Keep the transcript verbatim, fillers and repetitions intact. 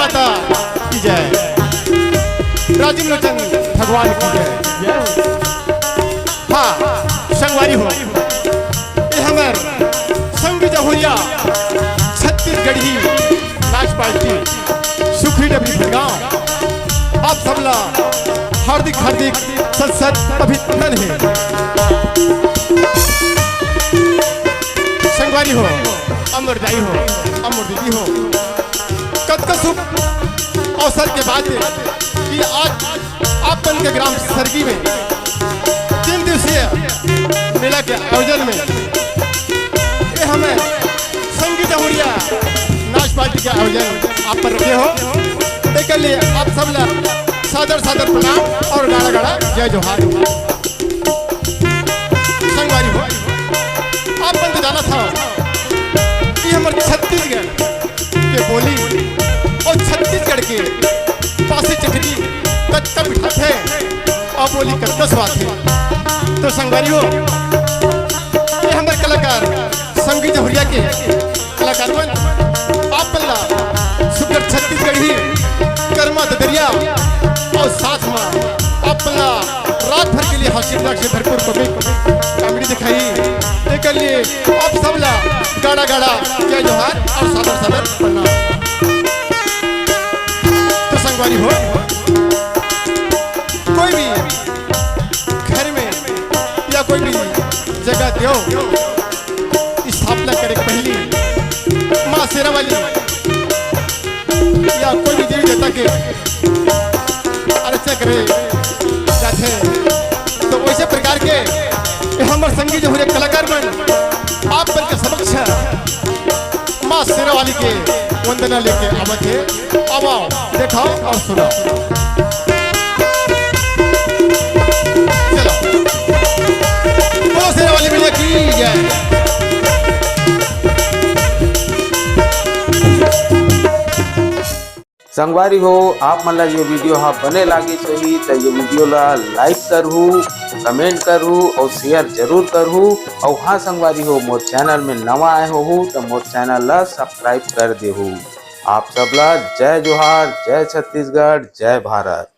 माता की जय, राजीव लोचन भगवान की जय। हाँ, संगवारी हो, ये हमर संगी जहुरिया छत्तीसगढ़ी नाच पार्टी सुखरी डबरी भरगांव, आप सबला हार्दिक हार्दिक सत सत अभिनंदन हे। संगवारी हो, अमर दाई हो, अमर दीदी हो, कतका शुभ अवसर के बात हे कि आज आप मन के ग्राम सरगी में तीन दिवसीय मेला के आयोजन में ये हमर संगी जहुरिया नाच पार्टी के आयोजन आप मन रखे हो। एकर लिए आप सब ला सादर सादर प्रणाम और गाड़ा गाड़ा जय जोहार। संगवारी हो, आप मन तो जानत हव कि हमर छत्तीसगढ़ के बोली और छत्तीसगढ़ के पासी चटनी कतका मिठाथे और बोली कतका स्वाद हे। तो संगवारी हो, ये हमर कलाकार संगी जहुरिया के कलाकार मन आप मन ला सुघर छत्तीसगढ़ी कर्मा ददरिया और साथ में आप मन ला रात भर के लिए हंसी मजाक से भरपूर कॉमेडी दिखाही। एकर लिए आप सब ला गाड़ा गाड़ा जय जोहार और सादर सादर प्रणाम। तो संगवारी हो, कोई भी घर में या कोई भी जगह देव स्थापना करे के पहली माँ शेरा वाली या कोई भी देवी देवता के अर्चना करे जाथे। तो वैसे प्रकार के ये हमर संगी जहुरिया कलाकार मन आप मन के समक्ष माँ शेरा वाली के वंदना लेके आवत हे। अब आओ, देखाओ और सुनाओ। चलो, बोलो शेरा वाली मैया की जय। संगवारी हो, आप मन ला ये वीडियो हा बने लागिस होही त ये वीडियो ला लाइक करहू, कमेंट करहू और शेयर जरूर करहू। और हाँ संगवारी हो, मोर चैनल में नवा आए होहू त मोर चैनल ला सब्सक्राइब कर देहू। आप सब ला जय जोहार, जय छत्तीसगढ़, जय भारत।